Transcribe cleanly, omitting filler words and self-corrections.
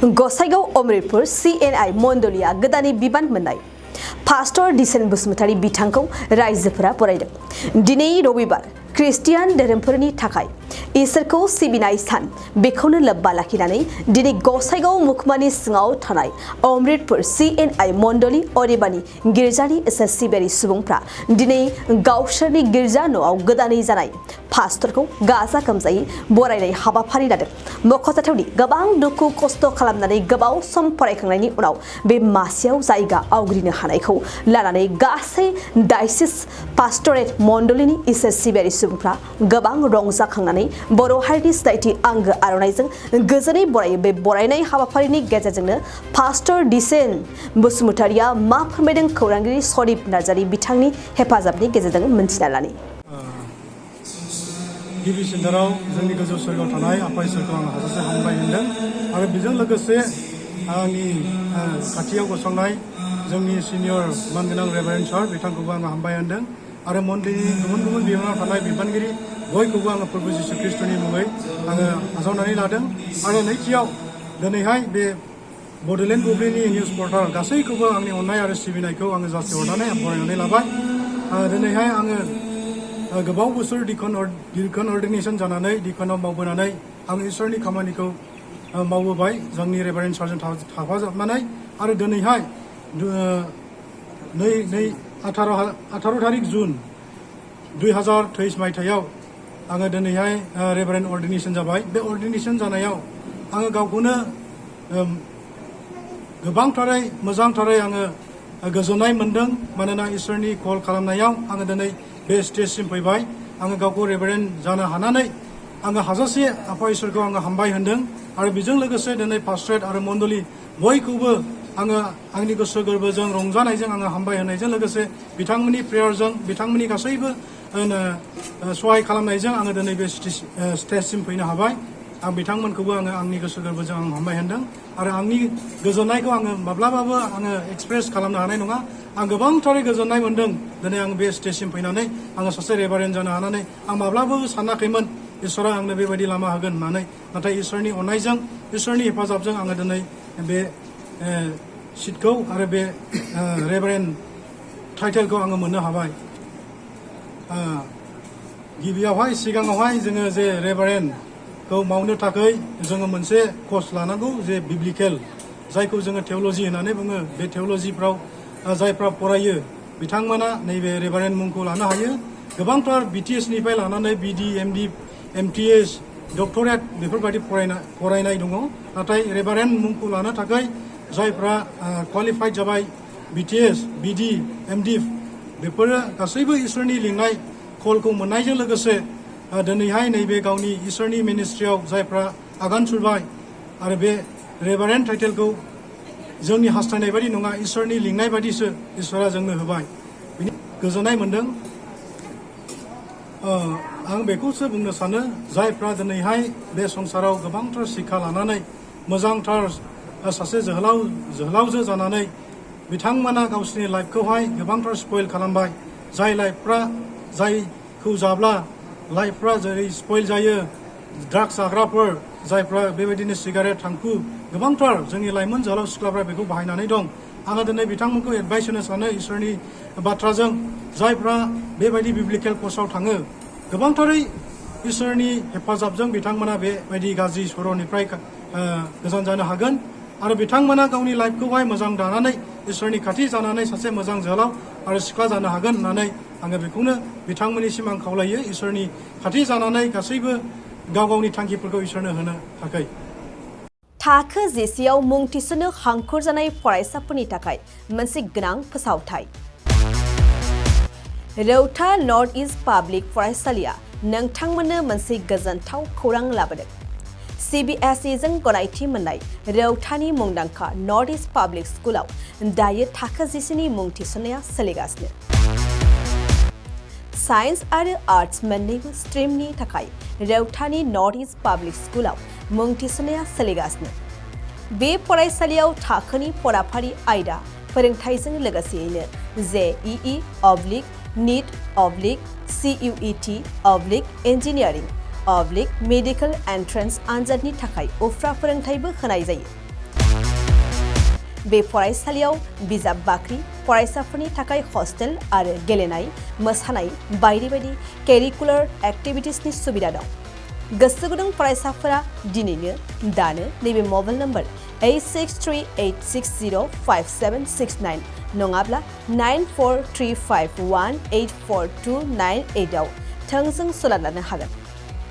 Gossaigaon Amritpur CNI मण्डलिया गोदानै बिबान मोननाय पास्टर दिसेन बसुमतारी बिथांखौ रायजोफोरा बरायदों। दिनै रबिबार ख्रिस्टियान धोरोमफोरनि थाखाय इसोरखौ सिबिनाय सान बेखौनो लोब्बा लाखिनानै दिनै गसाइगाव मुखमानि सिङाव थानाय अमृतपुर CNI मण्डली अदेबानि गिर्जानि इसोर सिबियारि सुबुंफ्रा दिनै गावसोरनि गिर्जा न'आव गोदानै जानाय पास्टरखौ गाजा गोमजायै बरायनाय हाबाफारि लादों। मख'जाथावदि गोबां दुखु खस्थ' खालामनानै गोबाव सम फरायखांनायनि उनाव बे मासियाव जायगा आवग्रिनो हानायखौ लानानै गासै डायसिस पास्टरेट मण्डलीनि इसोर सिबियारि सुबुंफ्रा गोबां रंजाखांनानै बर' हारिनि सिनायथि आंगो आर'नाइजों गोजोनै बरायो। बे बरायनाय हाबाफारिनि गेजेरजोंनो पास्टर दिसेन बसुमतारीया मा फोरमायदों खौरांगिरि सदीप नार्जारी बिथांनि हेफाजाबनि गेजेरजों मिन्थिना लानि। गिबि सिन्दाराव जोंनि गोजौ सोरगोआव थानाय आफा इसोरखौ आं हाजासे हामबाय होनदों आरो बेजों लोगोसे आंनि खाथियाव गसंनाय जोंनि सिनियर मानगोनां रेभारेन्ड सार बिथांखौबो आं हामबाय होनदों आरो मण्डलीनि गुबुन गुबुन बिबानाव थानाय बिबानगिरि बयखौबो आङो प्रभु जिसु ख्रिस्ट'नि मुङै आङो आजावनानै लादों आरो नैथियाव दिनैहाय बे बड'लेण्ड बुब्लिनि निउज पर्टाल गासैखौबो आंनि अननाय आरो सिबिनायखौ आङो जासिहरनानै बरायनानै लाबाय। दिनैहाय आङो गोबाव बोसोर डिकन अर्डिनेसन जानानै डिकनाव मावबोनानै आं इसोरनि खामानिखौ मावबोबाय जोंनि रेभारेन्ड सारजों थाफाजाबनानै आरो दिनैहाय 18 थारिख जुन 2023 मायथाइयाव आङो दिनैहाय रेभारेन्ड अर्डिनेसन जाबाय। बे अर्डिनेसन जानायाव आङो गावखौनो गोबांथारै मोजांथारै आङो गोजोननाय मोनदों मानोना इसोरनि कल खालामनायाव आङो दिनै बे स्टेजसिम फैबाय। आङो गावखौ रेभारेन्ड जानो हानानै आङो हाजासे आफा इसोरखौ आङो हामबाय होनदों आरो बेजों लोगोसे दिनै पास्टरेट आरो मण्डली बयखौबो आङो आंनि गोसो गोरबोजों रंजानायजों आङो हामबाय होनायजों लोगोसे बिथांमोननि प्रेयारजों बिथांमोननि गासैबो सहाय खालामनायजों आङो दिनै बे स्टेजसिम फैनो हाबाय। आं बिथांमोनखौबो आङो आंनि गोसो गोरबोजों आं हामबाय होनदों आरो आंनि गोजोननायखौ आङो माब्लाबाबो आङो एक्सप्रेस खालामनो हानाय नङा। आं गोबांथारै गोजोननाय मोनदों दिनै आं बे स्टेजसिम फैनानै आङो सासे रेभारेन्ड जानो हानानै आं माब्लाबाबो सानाखैमोन इसोरा आंनो बेबायदि लामा होगोन होननानै, नाथाय इसोरनि अननायजों इसोरनि हेफाजाबजों आङो दिनै बे सिटखौ आरो बे रेभारेन्ड टाइटेलखौ आङो मोननो हाबाय। गिबियावहाय सिगाङावहाय जोङो जे रेभारेन्डखौ मावनो थाखाय जोङो मोनसे कर्स लानांगौ जे बिब्लिकेल जायखौ जोङो थिय'ल'जि होननानै बुङो। बे थिय'ल'जिफ्राव जायफ्रा फरायो बिथांमोना नैबे रेभारेन्ड मुंखौ लानो हायो। गोबांथार BTS निफ्राय लानानै BD, MD, MTS, डक्टरेट बेफोरबायदि फरायनाय दङ। नाथाय रेभारेन्ड मुंखौ लानो थाखाय जायफ्रा क्वालिफाइड जाबाय BTS, BD, MD बेफोरो गासैबो इसोरनि लिंनाय कलखौ मोननायजों लोगोसे दिनैहाय नैबे गावनि इसोरनि मिनिस्ट्रियाव जायफ्रा आगान सुरबाय आरो बे रेभारेन्ड टाइटेलखौ जोंनि हास्थायनाय बायदि नङा इसोरनि लिंनाय बायदिसो इसोरा जोंनो होबाय। बिनि गोजोननाय मोनदों। आं बेखौसो बुंनो सानो जायफ्रा दिनैहाय बे संसाराव गोबांथार शिक्षा लानानै मोजांथार सासे जोहोलावजो जानानै बिथांमोना गावसोरनि लाइफखौहाय गोबांथार स्पइल खालामबाय। जाय लाइफफ्रा जायखौ जाब्ला लाइफफ्रा जेरै स्पइल जायो, ड्राग्स जाग्राफोर जायफ्रा बेबायदिनो सिगारेट थांखु गोबांथार जोंनि लाइमोन जोहोलाव सिख्लाफ्रा बेखौ बाहायनानै दं। आङो दिनै बिथांमोनखौ एडभाइस होनो सानो इसोरनि बाथ्राजों जायफ्रा बेबायदि बिब्लिकेल कर्सआव थाङो गोबांथारै इसोरनि हेफाजाबजों बिथांमोना बेबायदि गाज्रि सर'निफ्राय गोजान जानो हागोन आरो बिथांमोना गावनि लाइफखौहाय मोजां दानानै इसोरनि खाथि जानानै सासे मोजां जोहोलाव आरो सिख्ला जानो हागोन होननानै आङो बेखौनो बिथांमोननिसिम आं खावलायो इसोरनि खाथि जानानै गासैबो गाव गावनि थांखिफोरखौ इसोरनो होनो थाखाय। थाखो जिसेआव मुं थिसननो हांखुर जानाय फरायसाफोरनि थाखाय मोनसे गोनां फोसावथाय। रौता नर्थ इस्ट पाब्लिक फरायसालिया नोंथांमोननो मोनसे गोजोनथाव खौरां लाबोदों। CBSE जों गनायथि मोननाय रौतानि मुंदांखा नर्थ इस्ट पाब्लिक स्कुलाव दायो थाखो जिसेनि मुं थिसननाया सोलिगासिनो। साइन्स आरो आर्ट्स मोन्नैबो स्ट्रिमनि थाखाय रौतानि नर्थ इस्ट पाब्लिक स्कुलाव मुं थिसननाया सोलिगासिनो। बे फरायसालियाव थाखोनि फराफारि आयदा फोरोंथायजों लोगोसेयैनो JEE, NEET, CUET, engineering, medical entrance आनजादनि थाखाय उफ्रा फोरोंथायबो होनाय जायो। बे फरायसालियाव बिजाब बाख्रि, फरायसाफोरनि थाखाय हस्टेल आरो गेलेनाय, मोसानाय बायदि बायदि केरिकुलार एक्टिभिटिसनि सुबिदा दं। गोसो गुदुं फरायसाफोरा दिनैनो दानो नैबे मबाइल नम्बर 8638605769 नङाब्ला 9435184298 आव थोंजों सोलोंनो हागोन।